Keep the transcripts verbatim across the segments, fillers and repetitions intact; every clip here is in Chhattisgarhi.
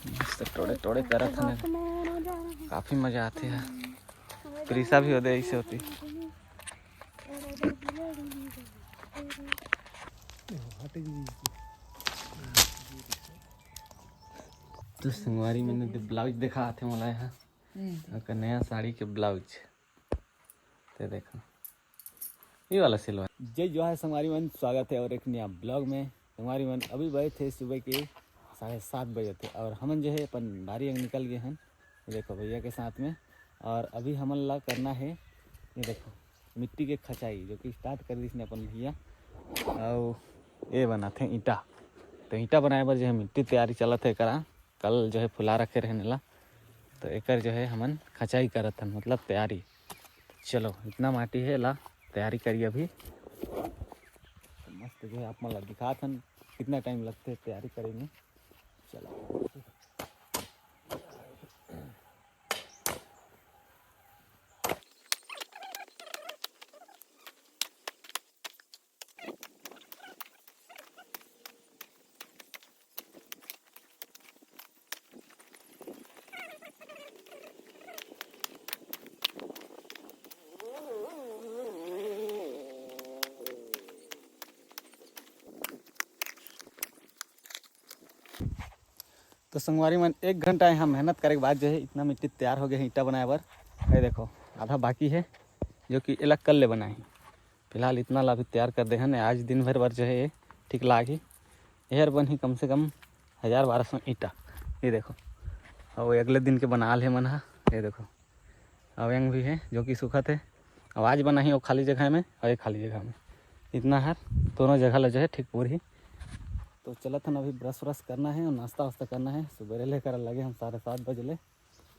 मस्त टोड़े टोड़े करत हन। काफी मजा आथे यार। प्रीसा भी ओदे ऐसे होती। तो संगवारी मन ब्लाउज देखा आथे मोला यहाँ। ओकर नया साड़ी के ब्लाउज। ते देखो, ये वाला सिलवा। जय जोहार संगवारी मन, स्वागत है और एक नया ब्लॉग में। संगवारी मन, अभी बजे थे सुबह के साढ़े सात बजे थे और हमन जो है अपन बारी अंग निकल गए हैं, ये देखो भैया के साथ में। और अभी हमन ला करना है, ये देखो, मिट्टी के खचाई, जो कि स्टार्ट कर दिस ने अपन भैया। और ये बनाते हैं ईंटा, तो ईंटा बनाए बर जो है मिट्टी तैयारी चलत है करा। कल जो है फुला रखे रहने ला, तो एकर जो है हमन खचाई करत हन, मतलब तैयारी। चलो, इतना माटी है ला, तैयारी करिए अभी। तो मस्त जो है आप मन ला दिखात हन कितना टाइम लगते है तैयारी करे में। चलो। तो संगवारी मन, एक घंटा यहाँ मेहनत करे के बाद जो है इतना मिट्टी तैयार हो गया है ईंटा बनाए बर। ये देखो, आधा बाकी है, जो कि अलग कल ले बनाए हैं। फिलहाल इतना ला भी तैयार कर दे हन। आज दिन भर बर जो है ये ठीक लाग ही। एहर बन ही कम से कम हजार बारह सौ ईंटा। ये देखो, और अगले दिन के बनाल है मन हा। ये देखो, अवेंग भी है जो कि सूखत है। आवाज बना ही वो खाली जगह में और ये खाली जगह में। इतना हर दोनों जगह ला जो है ठीक पूर ही। तो चलत हन, अभी ब्रश व्रश करना है और नाश्ता वास्ता करना है। सुबेरे लेकर लगे हम साढ़े सात बजे ले।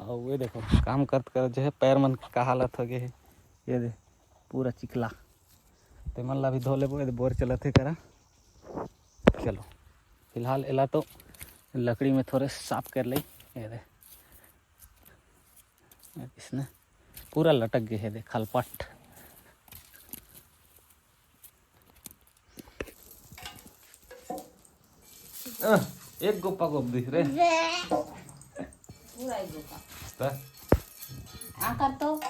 और ये देखो, काम करत करत जो है पैर मन का हालत हो गए है। ये दे, पूरा चिकला। ते मन ला भी धो लेबो। ये दे, बोर चलत है करा। चलो, फिलहाल एला तो लकड़ी में थोड़े साफ कर ले। ये दे, इसने पूरा लटक गए है दे खलपट। अह, एक गोपा गोप दिस रे। पूरा एक गोपा। त? आकर तो,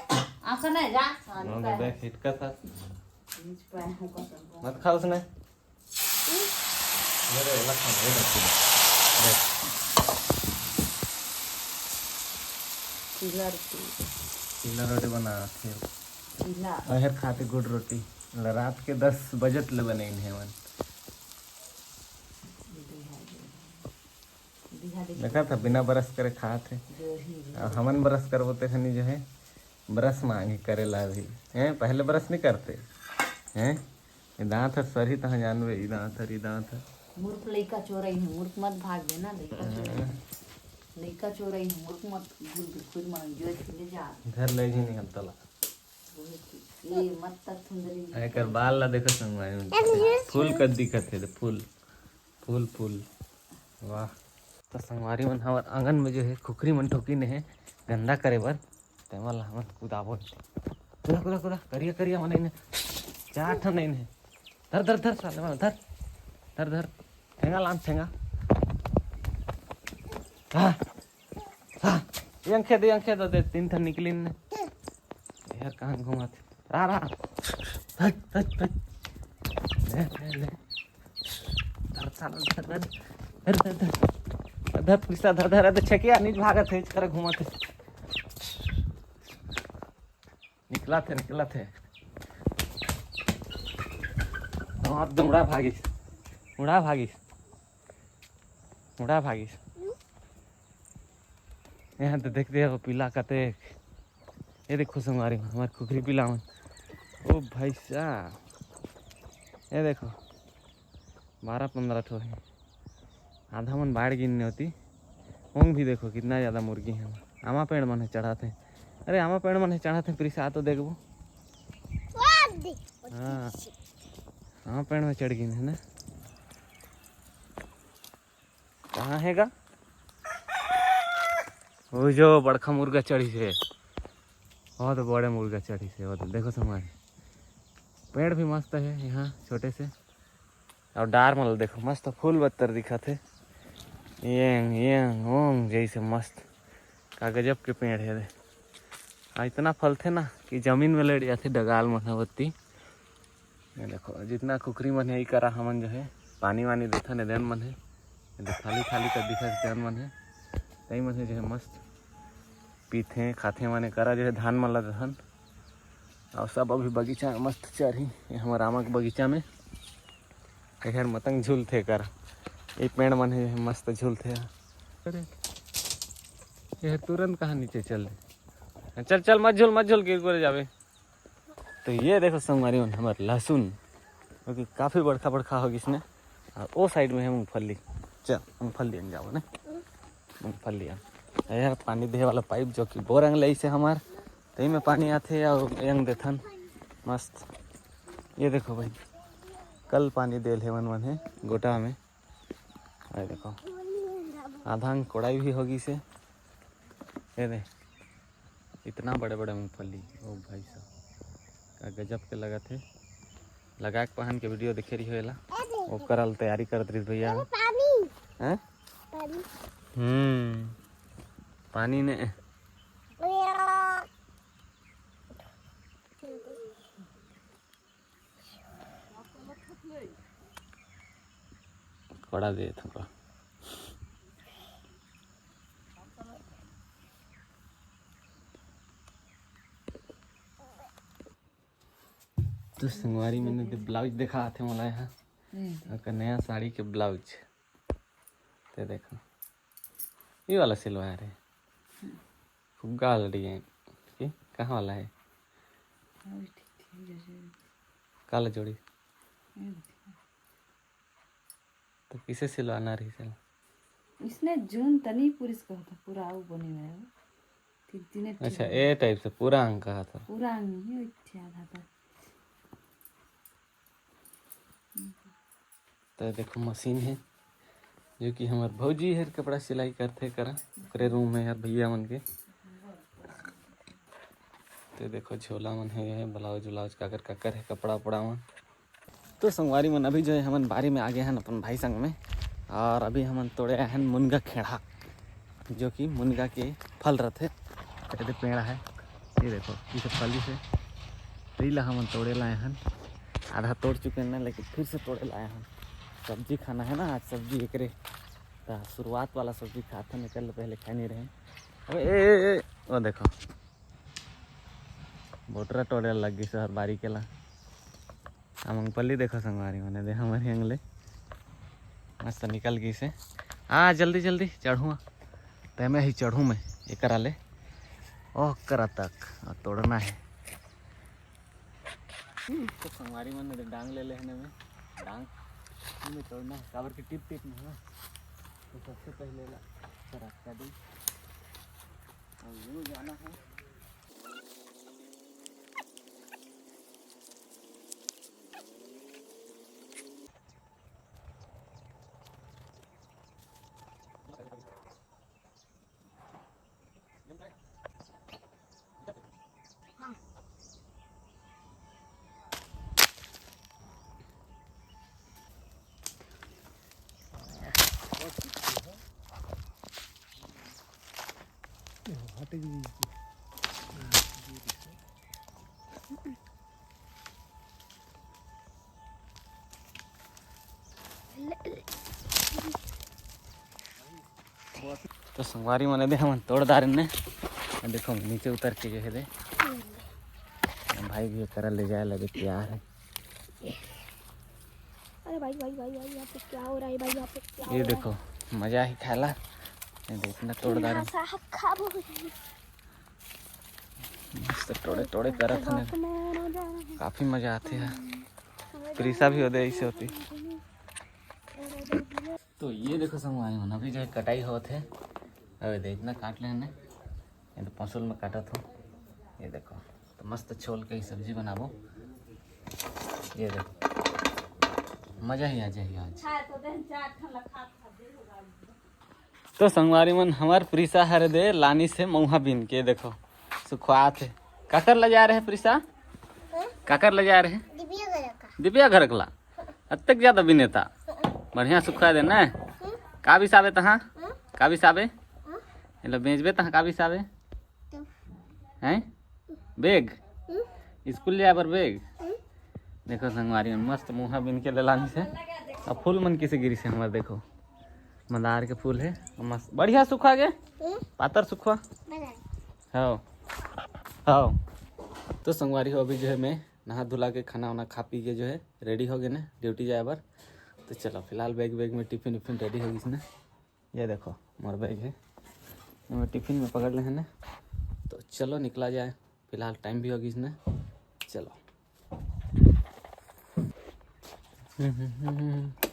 आकर नहीं जा। हाँ, देख, हिटका था। मत खा उसने। मेरे लखन, ये देख, देख। पीला रोटी। पीला रोटी बना थे। पीला। अहेर खाते गुड़ रोटी। ल-, रात के दस बजत ले बने इन्हें मन। देखा था, बिना ब्रश करे खात है। जो ही, जो अब हमन ब्रश करबो ते खनी जो है, ब्रश मांगे करे ला भी। हैं, पहले ब्रश नहीं करते हैं। ये दांत हर सरही तहाँ जानबे, ई दांत हर, ई दांत हर। मूर्ख लइका चोरई है, मूर्ख मत भाग देना, लइका चोरई है। लइका चोरई है, मूर्ख मत घुर घुर मांग जो ले जा। घर ले जी नहीं हम तला। ये मत तक थुंदरी। एकर बाल ला देखो संगवारी मन। फूल कस दिखत हे, फूल, फूल, फूल। वाह। तो संगवारी मन, हमर आंगन में जो है खुखरी मन ठोकिन हे गंदा करे बर, तेमन ला हमन कुदाबो। कुदा, कुदा, कुदा, करिया, करिया मन हे, चार ठन हे। धर, धर, धर, साले वाला, धर, धर, धर, ठेंगा लान, ठेंगा। हाँ, हाँ, ये अंखे दे, अंखे दे, दे, तीन ठन निकलिन ने। यार, कहाँ घुमात? रा, रा। हट, हट, हट। ले, ले, ले। धर, साला, धर, धर। धर, धर, धर। धर, प्रीसा, धर, धर, धर, छेकिया, नीच भागत हे, इच करा घूमत हे। निकलत हे, निकलत हे। हाँ, एकदम उड़ा भागिस। उड़ा भागिस। उड़ा भागिस। यहाँ तो देखते हो पीला कतेक। ये देखो संगवारी मन, हमार खुखरी पीला मन। ओ भाई साहब, ये देखो, बारह पंद्रह ठो हे। आधा मन बाढ़ गिन होती। ओंग भी देखो कितना ज्यादा मुर्गी हे। आमा पेड़ मन हे चढ़ात हे। अरे आमा पेड़ मन हे चढ़ात हे, प्रीसा तो देखबो। हाँ, आमा पेड़ में चढ़ गिन हे ना। कहाँ हे गा? वो जो बड़का मुर्गा चढ़ी हे, बहुत बड़े मुर्गा चढ़ी हे। वो तो देखो संगवारी, पेड़ भी मस्त हे यहाँ छोटे से, और डार मन देखो मस्त फूल बत्तर दिखत हे। येंग येंग ओंग जैसे मस्त। का गजब के पेड़ हे रे। आ इतना फलथे ना कि जमीन में लड़ जाथे डगाल मन ह बत्ती। ये देखो, जितना कुकरी मन हे, ई करा हमन जो है पानी वानी देथन, एदन मन हे। ये देख, थाली थाली का दिखत जन मन हे, तई मन हे जो है मस्त पीथे खाथे, माने करा जो है धान मन ला देथन। और सब अभी बगीचा में मस्त चरही, ये हमर आमा के बगीचा में। एहर मतंग झूलथे कर, ये पेड़ मन हे मस्त झूलथे। अरे, ये तुरंत कहाँ नीचे चल दे? चल चल, मत झूल मत झूल, गिर गिर जावे। तो ये देखो संगवारी मन, हमर लहसुन, जो कि काफी बड़खा बड़खा हो गिस ने। और ओ साइड में है मूंगफली। चल मूंगफली अन जाओ ने, मूंगफली अन। यह पानी दे वाला पाइप जो कि बोरंग ले से हमार, तई में पानी आथे और यंग देथन मस्त। ये देखो भाई, कल पानी देल हे मन मन हे गोटा में। ये देखो, आधा कोड़ाई भी हो गिस हे। ये दे, इतना बड़े बड़े मूंगफली, ओ भाई साहब, का गजब के लगत हे। लगा के पहन के वीडियो देखे रही हो एला, ओकर अल तैयारी करत रही भैया। हैं? हम्म, पानी ने। कोड़ा दे थोड़ा। तो संगवारी मन के ब्लाउज देखा आथे मोला यहाँ। ओकर नया साड़ी के ब्लाउज। ते देखो, ये वाला सिलवाए रे। फुग्गा वाला डिजाइन। के कहाँ वाला है? काला जोड़ी। तो किसे सिलवाना रही चला? इसने जून तनी पुरिस कहा था, पूरा आऊ बने हुए हो। तीन तीन अच्छा, ए टाइप से पूरा अंग कहा था। पूरा अंग नहीं, वो इच्छा था। तो देखो मशीन है, जो कि हमर भौजी हर कपड़ा सिलाई करथे करा, ओकरे रूम है यार भैया मन के। तो देखो झोला मन है, ब्लाउज व्लाउज काकर काकर है कपड़ा उपड़ा मन। तो संगवारी मन अभी जो है हमन बारी में आ गए हैं अपन भाई संग में, और अभी हमन तोड़े आए हैं मुनगा खेड़ा। जो कि मुनगा के फल रथे। एदे पेड़ है, ये देखो, ये सब फली से, तेला हमन तोड़े लाए हन। आधा तोड़ चुके हैं, लेकिन फिर से तोड़े लाए हन। सब्जी खाना है ना आज, सब्जी एकरे, त शुरुआत वाला सब्जी खाथन, एकर ले पहले खाए नहीं रहे। अबे, ए, ए, ए, वो देखो, बोटरा तोड़े लग गई शहर बारी केला। आ मूंगफली देखो संगवारी मने दे हमर हिंग ले मस्त निकल गई से। आ जल्दी जल्दी चढ़ू, तेमे ही चढ़ू मैं एकरा ले ओह करा तक आ तोड़ना है। तो संगवारी मन ने डांग ले लेने में डांग में तोड़ना है, काबर के टिप टिप में है ना। तो सबसे पहले ला रास्ता दी, अब यूं जाना है। तो संगवारी मने दे हमन तोड़ दारेन ने। देखो नीचे उतर के जो है दे, भाई भी करा ले जाए लगे तैयार है। अरे भाई, भाई, भाई, भाई, यहाँ पे क्या हो रहा है भाई? यहाँ पे क्या हो ये रहा है? देखो, मजा ही खाला। ये देखना तोड़ दारेन। मस्त टोड़े टोड़े करत हन। काफी मजा आथे है। प्रीसा भी ओदे ऐसे होती। तो ये देखो संगवारी मन, अभी जो है कटाई होत है। अबे देख, इतना काट लेने, ये तो पसुल में काटत हो। ये देखो, तो मस्त छोल के सब्जी बनाबो। ये देखो, मजा ही आ जाही आज। तो संगवारी मन, हमार प्रीसा हर दे लानी से मऊहा बीन के, देखो सुखवात है। काकर ले जा रहे प्रीसा? काकर ले जा रहे? दिव्या घर का। दिव्या घर कला। अतक ज्यादा बिनेता। बढ़िया सुखा दे ना। का बिसाबे तहाँ? का बिसाबे? एला बेचबे तहाँ का बिसाबे? हैं? बैग? स्कूल जाए बर बैग? देखो संगवारी मन, मस्त मुहा बिन के ले लानिस हे। अब फूल मन किसे गिरिस हे हमर, देखो, मंदार के फूल हे, मस्त बढ़िया सुखा गे, पातर सुखा। हाँ, हाँ। तो संगवारी हो, अभी जो है मैं नहा धुला के, खाना वाना खा पी के जो है रेडी हो गए ना ड्यूटी जाए बर। तो चलो, फिलहाल बैग वैग में टिफिन उफिन रेडी हो गइस ना। ये देखो, मोर बैग है, मैं टिफिन में पकड़ ले है ना। तो चलो निकला जाए, फिलहाल टाइम भी हो गइस ना। चलो।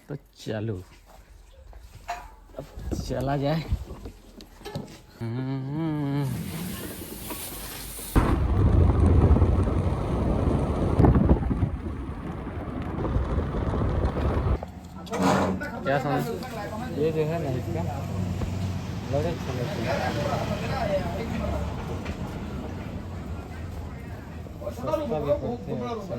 तो चलो, अब चला जाए। क्या समझ? ये जो है ना, इसका बड़े अच्छे लगते हैं। सस्ता भी पड़ते हैं, अच्छा।